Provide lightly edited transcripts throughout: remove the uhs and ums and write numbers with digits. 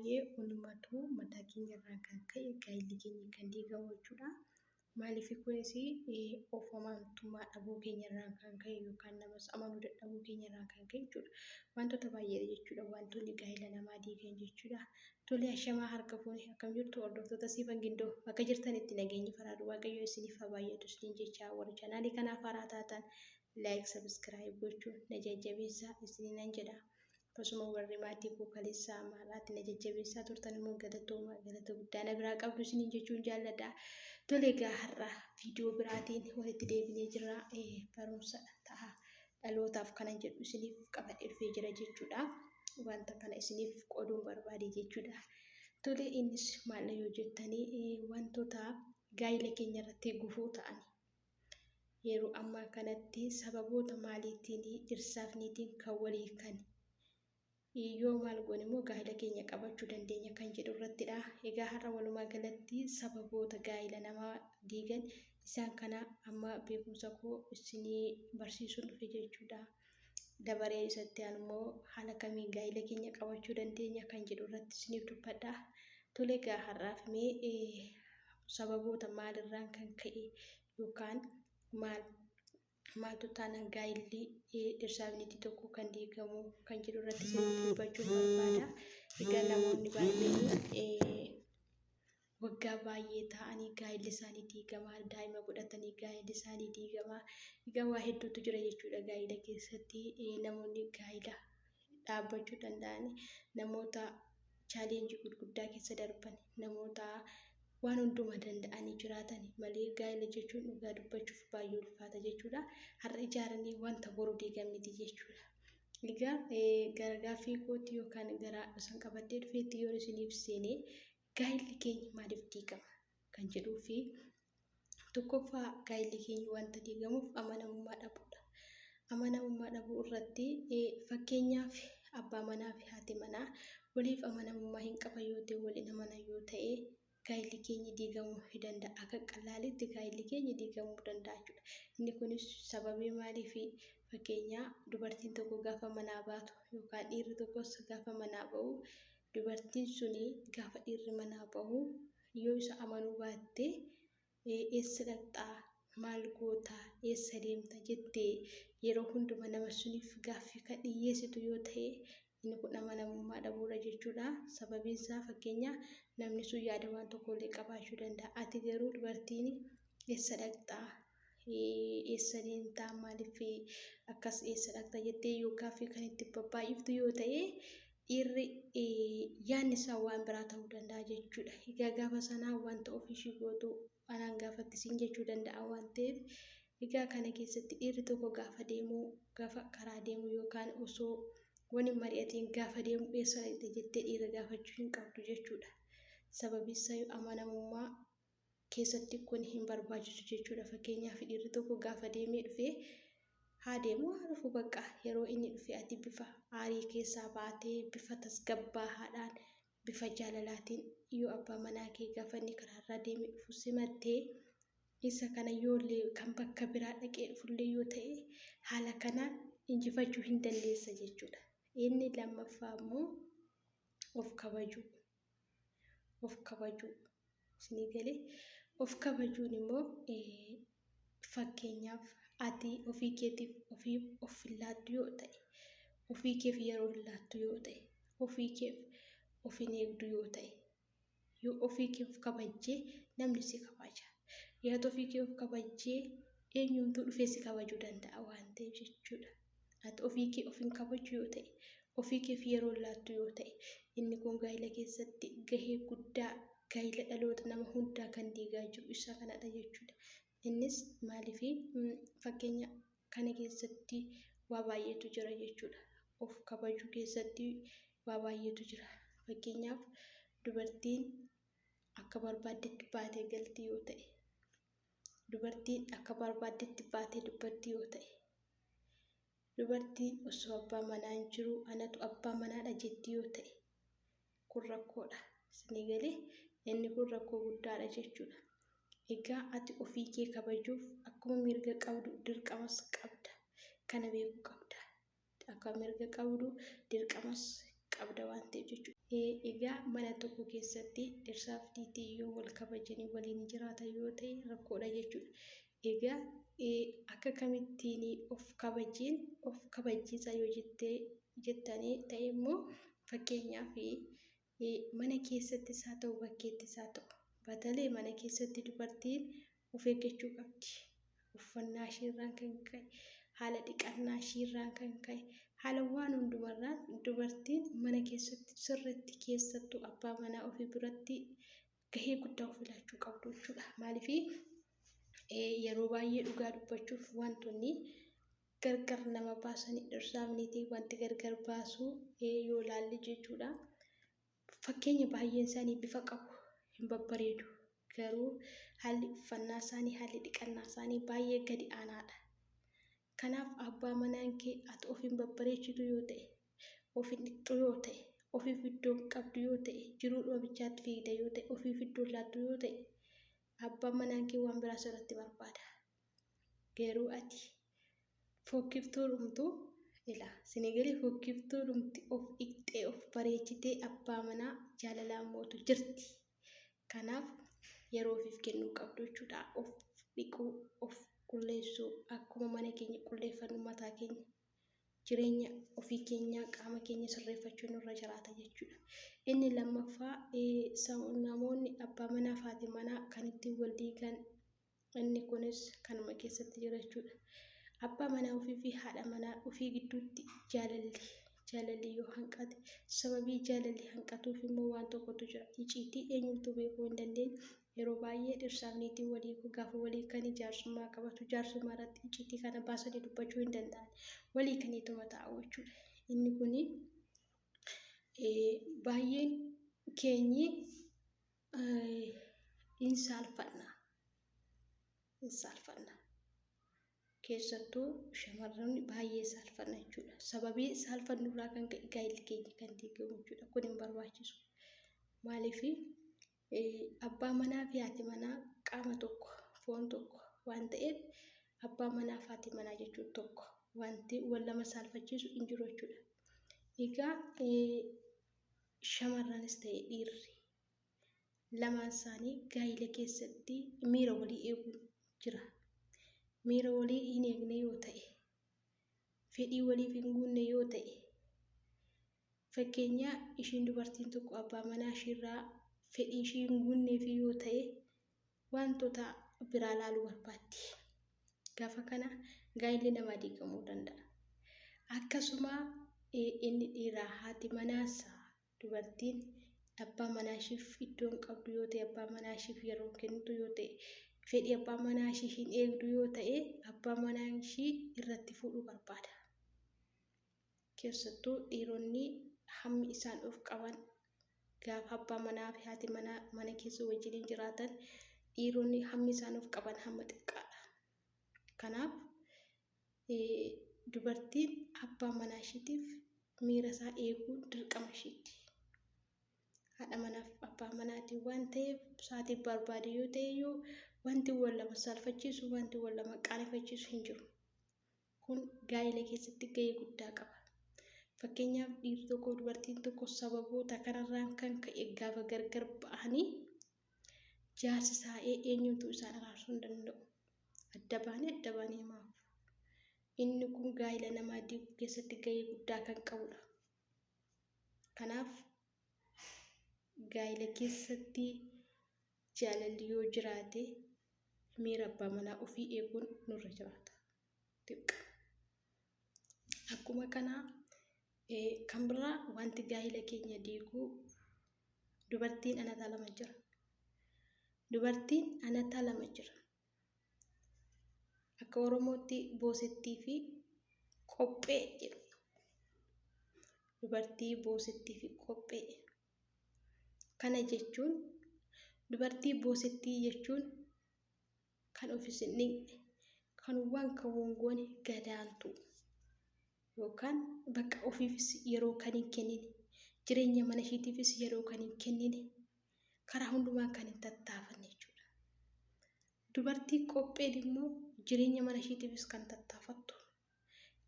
baay'ee hundumatu mataa keenya irraan kan ka'e gaa'illi keenya kan diigamu jechuudha. Maaliif kunis of amantummaa dhabuu keenya irraan kan ka'e yookaan namas amanuu dadhabuu keenya irraan kan ka'e jechuudha. Wantoota baay'eedha jechuudha wantoonni gaa'ila namaa diigan jechuudha. Tole ashamaa harka fuune akkam jirtu hordoftoota Siifan Gindoo bakka jirtanitti nageenyi faraadu Waaqayyo isiniif haa baay'atu isiniin jecha warri chaanaalii kanaaf haaraa taatan like subscribe gochuun na jajjabeessaa isiniinan jedha. Akkasuma warri maatii koo kaleessaa amma har'aatti na jajjabeessaa turtan immoo galatoomaa galata guddaa na biraa qabdu isiniin jechuun jaalladha. Tole egaa har'a viidiyoo biraatiin walitti deebinee jirra. Barumsa ta'a dhalootaaf kanan jedhu isiniif qabadhee dhufee jira jechuudha. Wanta kana isiniif qooduun barbaade jechuudha. Tole innis maal yoo jettanii wantoota gaa'ila keenya irratti gufuu ta'an yeroo ammaa kanatti sababoota maaliitiin dhirsaaf niitiin kan walii kan yoo maal goone immoo gaa'ila keenya qabachuu dandeenya kan jedhu irrattidha. Egaa har'a walumaa galatti sababoota gaa'ila namaa diigan isaan kana amma beekumsa koo isinii barsiisuun dhufe jechuudha. Dabaree isatti aanu immoo haala kamiin gaa'ila keenya qabachuu dandeenya kan jedhu irratti isiniif dubbadha. Tole egaa har'aaf mee sababoota maalirraan kan ka'e yookaan maal maaltu taanaan gaa'illi dhirsaaf niitii tokko kan diigamu kan jedhu irratti isinitti dubbachuun barbaada. Egaa namoonni baay'een waggaa baay'ee taa'anii gaa'illi isaanii diigamaa, daa'ima godhatanii gaa'illi isaanii diigamaa. Egaa waa hedduutu jira jechuudha gaa'ila keessatti namoonni gaa'ila dhaabbachuu danda'an namoota chaalenjii gurguddaa keessa darban namoota waan hundumaa danda'anii jiraatan malee gaa'ila jechuun dhugaa dubbachuuf baay'ee ulfaata jechuudha. Har'a ijaaranii wanta boru diigan miti jechuudha. Egaa gara gaaffii kootti yookaan gara isin qabadhee dhufeetti yoon isiniif seenee gaa'illi keenya maaliif diigama kan jedhuu fi tokkoffaa gaa'illi keenya wanta diigamuuf amanamummaa dhabuudha. Amanamummaa dhabuu irratti fakkeenyaaf abbaa manaa fi haati manaa waliif amanamummaa hin qaban yoo ta'e waliin amanan yoo ta'e gaa'illi keenya diigamuu ni danda'a. Akka qallaalitti gaa'illi keenya diigamuu danda'a jechuudha. Inni kunis sababii maaliif fakkeenyaa dubartiin tokko gaafa manaa baatu yookaan dhiirri tokkos gaafa manaa ba'u dubartiin suni gaafa dhiirri manaa bahu yoo isa amanuu baatte eessa dhaqxaa maal gootaa eessa deemta jettee yeroo hunduma nama suniif gaaffii kan dhiyyeessitu yoo ta'e inni kun amanamummaa dhabuudha jechuudha. Sababiin isaa fakkeenya namni sun yaada waan tokkollee qabaachuu danda'a. Ati garuu dubartiin eessa dhaqxaa eessa deemtaa maaliif akkas eessa dhaqxa jettee yoo gaaffii kan itti babbaay'iftu yoo ta'e dhiirri yaadni isaa waan biraa ta'uu danda'a jechuudha. Egaa gaafa sanaa wanta ofii ishii gootu anaan gaafatti siin jechuu danda'a waan ta'eef egaa kana keessatti dhiirri tokko gaafa deemu gaafa karaa deemu yookaan osoo wani mari'atiin gaafa deemu eessa dhaqxe jettee dhiira gaafachuu hin qabdu jechuudha. Sababiin isaa amanamummaa keessatti kun hin barbaachisu jechuudha. Fakkeenyaaf dhiirri tokko gaafa deemee dhufee haa deemu haa dhufu bakka yeroo inni dhufe ati bifa aarii keessaa baatee bifa tasgabbaahaadhaan bifa jaalalaatiin yoo abbaa manaa kee gaafa inni karaarraa deemee dhufu simattee isa kana yoollee kan bakka biraa dhaqee dhufullee yoo ta'e haala kanaan injifachuu hin dandeessa jechuudha. Inni lammaffaa immoo of kabajuu. Of kabajuu. Isinii galee of kabajuun immoo fakkeenyaaf ati ofii keetiif ofii of hin laattu yoo ta'e, ofii keef yeroo hin laattu yoo ta'e, ofii keef of hin eegdu yoo ta'e, yoo ofii kee of kabajjee namni si kabaja. Yoo ati ofii kee of kabajjee eenyumtuu dhufee si kabajuu danda'a waan ta'eef jechuudha. Ati ofii kee of hin kabaju yoo ta'e, ofii keef yeroo hin laattu yoo ta'e, inni kun gaa'ila keessatti gahee guddaa gaa'ila dhaloota nama hundaa kan diigaa jiru isa kanadha jechuudha. Innis maaliif fakkeenya kana keessatti waa baay'eetu jira jechuudha. Of kabajuu keessatti waa baay'eetu jira. Fakkeenyaaf dubartiin akka barbaaddetti baatee galti yoo ta'e, dubartiin akka barbaaddetti baatee dubbatti yoo ta'e, dubartiin osoo abbaa manaa hin jiru anatu abbaa manaadha jetti yoo ta'e kun rakkoodha. Isinii galee inni kun rakkoo guddaadha jechuudha. Egaa ati ofii kee kabajuuf akkuma mirga qabdu dirqamas qabda. Kana beekuu qabda. Akka mirga qabdu dirqamas qabda waan ta'eef jechuudha. Egaa mana tokko keessatti dhirsaaf niitii yoo wal kabajanii waliin jiraatan yoo ta'e rakkoodha jechuudha. Egaa akka kamittiin of kabajiin of kabachiisa yoo jettee jettanii ta'e immoo, fakkeenyaaf mana keessattis haa ta'u, bakkeettis haa ta'u, batalee mana keessatti dubartiin of eeggachuu qabdi. Uffannaa isheerraan kan ka'e, haala dhiqannaa isheerraan kan ka'e, haala waan hundumarraan dubartiin mana keessatti sirriitti, keessattuu abbaa manaa ofii biratti gahee guddaa of ilaachuu qabdu jechuudha. Maaliif, yeroo baay'ee dhugaa dubbachuuf wantoonni gargar nama baasanii, dhirsaaf niitii wanti gargar baasuu yoo ilaalle jechuudha. Fakkeenya baay'een isaanii bifa qabu, hin babbareedu. Garuu haalli uffannaa isaanii, haalli dhiqannaa isaanii baay'ee gadi aanaadha. Kanaaf abbaa manaan kee ati of hin babbareechitu yoo ta'e, of hin dhiqxu yoo ta'e, ofiif iddoo hin qabdu yoo ta'e, jiruudhuma bichaatti fiigda yoo ta'e, ofiif iddoo laattu yoo ta'e, abbaan manaan kee waan biraa sirratti barbaada. Garuu ati fokkiftuu dhumtu ila sinii fokkiftuu dhumti of dhiqxee of bareechitee abbaa manaa jaalalaan mootu jirti. Kanaaf yeroo ofiif kennuu qabdu jechuudha. Of dhiquu, of qulleessuu, akkuma mana keenya qulleeffannu mataa keenya, jireenya ofii keenyaa, qaama keenya sirreeffachuu nurra jiraata jechuudha. Inni lammaffaa, namoonni abbaa manaa fi haati manaa kan ittiin wal diigan, inni kunis kanuma keessatti jira jechuudha. Abbaa manaa ofii fi haadha manaa ofii gidduutti jaalalli yoo hanqate, sababii jaalalli hanqatuuf immoo waan tokkotu jira. Icciitii eenyutu beekuu hin dandeenye. Yeroo baay'ee dhirsaaf niitiin walii gaafa walii kan jaarsummaa qabatu, jaarsummaa irratti icciitii kana baasanii dubbachuu hin danda'an. Walii kaniituma taa'u jechuudha. Inni kuni baay'een keenyi hin saalfanna. Hin saalfanna. Keessattuu shamarran baay'ee saalfanna jechuudha. Sababii saalfannurraa kan ka'e gaa'elli keenya kan diigamu jechuudha. Kun hin barbaachisu. Maaliif, abbaa manaa fi haati manaa qaama tokko, foon tokko waan ta'eef, abbaa manaa fi haati manaa jechuun tokko, wanti wal lama saalfachiisu hin jiru jechuudha. Egaa shamarranis ta'e dhiirri lamaan isaanii gaa'ela keessatti miira walii eeguun jira. Miira walii hin eegne yoo ta'e, fedhii waliif hin guunne yoo ta'e, fakkeenya ishiin dubartiin tokko abbaa manaa ishiirraa fedhii ishii hin guunneef yoo ta'e, wantoota biraa laaluu barbaaddi. Gaafa kana gaa'elli namaa diigamuu danda'a. Akkasuma inni dhiiraa haati manaasaa dubartiin abbaa manaa ishiif iddoo hin qabdu yoo ta'e, abbaa manaa ishiif yeroo kennitu yoo ta'e, fedhii abbaa manaa ishii hin eegdu yoo ta'e, abbaa manaa ishii irratti fuudhuu barbaada. Keessattuu dhiironni hammi isaan of qaban, gaafa abbaa manaa fi haati manaa mana keessa wajjin jiraatan, dhiironni hammi isaan of qaban hamma xiqqaadha. Kanaaf dubartiin abbaa manaa ishiitiif miira isaa eeguun dirqama ishiiti. Haadha manaaf abbaa manaatiin waan ta'eef, sa'aatii barbaade yoo ta'e iyyuu wanti wal lama saalfachiisu, wanti wal lama qaanifachiisu hin jiru. Kun gaa'ela keessatti gahee guddaa qaba. Fakkeenyaaf dhiirri tokko, dubartiin tokko sababoota kanarraan kan ka'e gaafa gargar ba'anii, jaarsi saa'ee eenyutu isaan araarsuu hin danda'u. Adda baanii adda baanii himaaf. Inni kun gaa'ela namaa diiguu keessatti gahee guddaa kan qabudha. Kanaaf gaa'ela keessatti jaalalli yoo jiraate, miira abbaa manaa ofii eeguun nurra jiraata. Dirqama. Akkuma kanaa kan biraa wanti gaa'ela keenya diiguu, dubartiin anataa lama jira. Dubartiin anataa lama jira. Akka Oromootti boosettii fi qophee jedhu. Dubartii boosettii fi qophee. Kana jechuun, dubartii boosettii jechuun kan ofis hin dhiqne, kan waan kan goone, gadaantu, yookaan bakka ofiifis yeroo kan hin kennine, jireenya mana ishiitiifis yeroo kan hin kennine, karaa hundumaan kan hin tattaafanne jechuudha. Dubartii qopheen immoo jireenya mana ishiitiifis kan tattaafattu,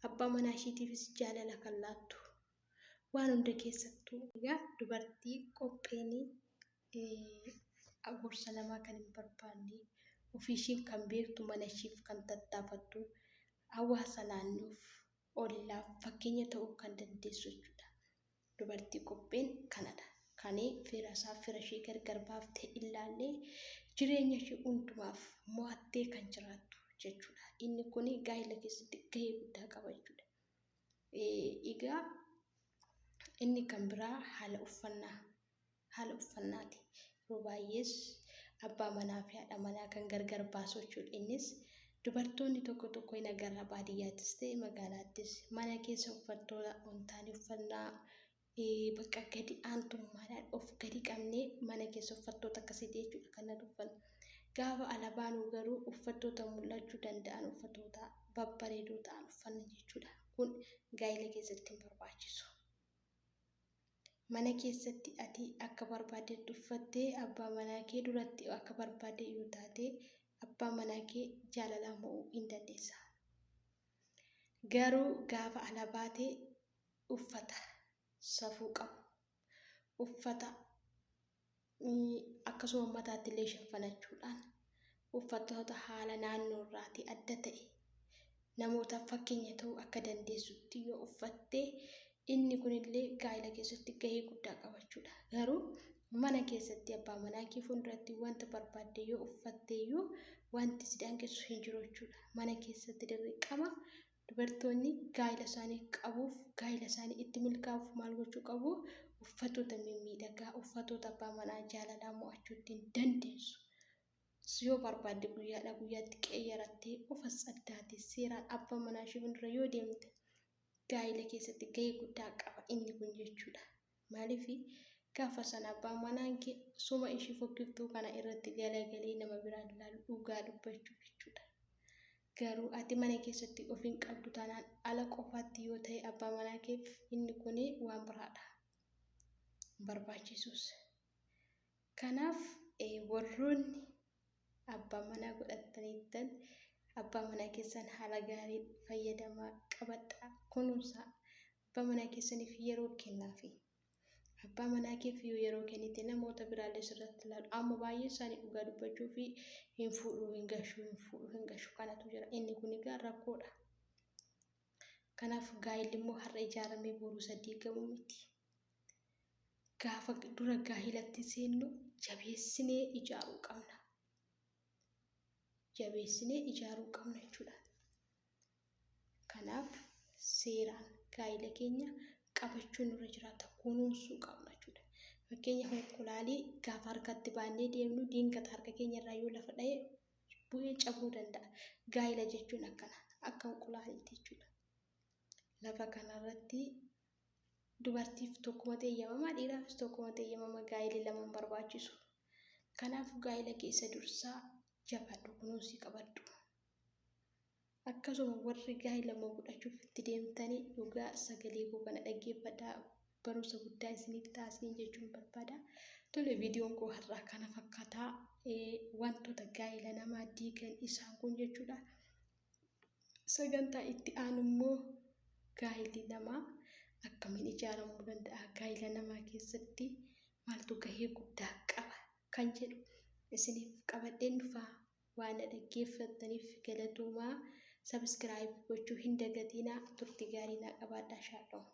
abbaa manaa ishiitiifis jaalala kan laattu, Waan hunda keessattuu egaa dubartii qopheen gorsa namaa kan hin barbaanne, ofiishiin kan beektu, mana ishiif kan tattaafattu, hawaasa naannoof, ollaaf fakkeenya ta'uu kan dandeessu jechuudha. Dubartii qopheen kanadha. Kan fira isaa fira ishee gargar baaftee ilaallee jireenya ishee hundumaaf mo'attee kan jiraattu jechuudha. Inni kun gaa'ela keessatti gahee guddaa qaba jechuudha. Egaa inni kan biraa haala uffannaa haala uffannaati. Yeroo baay'ees abbaa manaa fi haadha manaa kan gargar baasu jechuudha. Innis dubartoonni tokko tokko hin agarra baadiyyaattis ta'e magaalaattis mana keessa uffattoota hin taane uffannaa bakka gadi aantummaadhaan of gadi qabnee mana keessa uffattoota akkasiiti jechuudha kan nuti uffannu. Gaafa ala baanu garuu uffattoota mul'achuu danda'an uffattoota babbareedoo ta'an uffanna jechuudha. Kun gaa'ela keessatti hin barbaachisu. Mana keessatti ati akka barbaaddetti uffattee abbaa manaa kee duratti akka barbaadde yoo taate abbaa manaa kee jaalalaan mo'uu hin dandeessa. Garuu gaafa ala baate uffata safuu qabu, uffata akkasuma mataatti illee shaffanachuudhaan uffatoota haala naannoo irraatii adda ta'e namootaaf fakkeenya ta'uu akka dandeessutti yoo uffatte inni kunillee gaa'ela keessatti gahee guddaa qabachuudha. Garuu mana keessatti abbaa manaa kee fuulduratti wanta barbaadde yoo uffatte iyyuu wanti si daangessu hin jiru jechuudha. Mana keessatti dirqama dubartoonni gaa'ela isaanii qabuuf gaa'ela isaanii itti milkaa'uuf maal gochuu qabu? Uffatoota mimmiidhagaa, uffatoota abbaa manaa jaalalaa mo'achuu ittiin dandeessu. Yoo barbaadde guyyaadhaa guyyaatti qeeyyarattee of addaate seeraan abbaa manaa ishee fuuldura yoo deemte gaa'ela keessatti gahee guddaa qaba inni kun jechuudha. Maaliif gaafa sana abbaan manaan kee suma ishee fokkiftuu kana irratti galagalee nama biraan ilaalu dhugaa dubbachuu jechuudha. Garuu ati mana keessatti of hin qabdu taanaan ala qofaatti yoo ta'e abbaa manaa keef inni kun waan biraadha. Barbaachisus. Kanaaf warroonni abbaa manaa godhataniittan abbaa manaa keessan haala gaariin fayyadamaa qabadhaa kunuunsaa abbaa manaa keessaniif yeroo kennaafi. Abbaa manaa keef yoo yeroo kennite namoota biraallee sirratti ilaalu. Amma baay'ee isaanii dhugaa dubbachuu fi hin fuudhu hin gashu hin fuudhu hin gashu kanatu jira. Inni kun egaa rakkoodha. Kanaaf gaa'elli immoo har'a ijaaramee boru isa diigamu miti. Gaafa dura gaa'elatti seennu jabeessinee ijaaruu qabna. Jabeessinee ijaaruu qabna jechuudha. Kanaaf seeraan gaa'ela keenya qabachuun nurra jiraata kunuunsuu qabna jechuudha. Fakkeenyaaf konkolaalii gaafa harkatti baannee deemnu diingata harka keenya irraa yoo lafa dha'e bu'ee cabuu danda'a. Gaa'ela jechuun akkana akka konkolaaliiti jechuudha. Lafa kanarratti dubartiif tokkuma eeyyamama dhiiraafis tokkuma eeyyamama gaa'elli lama hin barbaachisu. Kanaaf gaa'ela keessa dursaa jabaadhu kunuunsii qabadhu. Akkasuma warri gaa'ela immoo godhachuuf itti deemtanii dhugaa sagalee koo kana dhaggeeffadhaa barumsa guddaa isiniif taasisanii jechuun barbaada. Tole viidiyoon koo har'aa kana fakkaataa wantoota gaa'ela namaa diigan isaan kun jechuudha. Sagantaa itti aanu immoo gaa'elli namaa akkamiin ijaaramuu danda'a? Gaa'ela namaa keessatti maaltu gahee guddaa qaba? Kan jedhu isiniif qabadheen dhufaa. Waan na dhaggeeffattaniif galatoomaa. Subscribe gochuu hin dagatinaa. Turtii gaarii naa qabaadhaa. Shaaloom.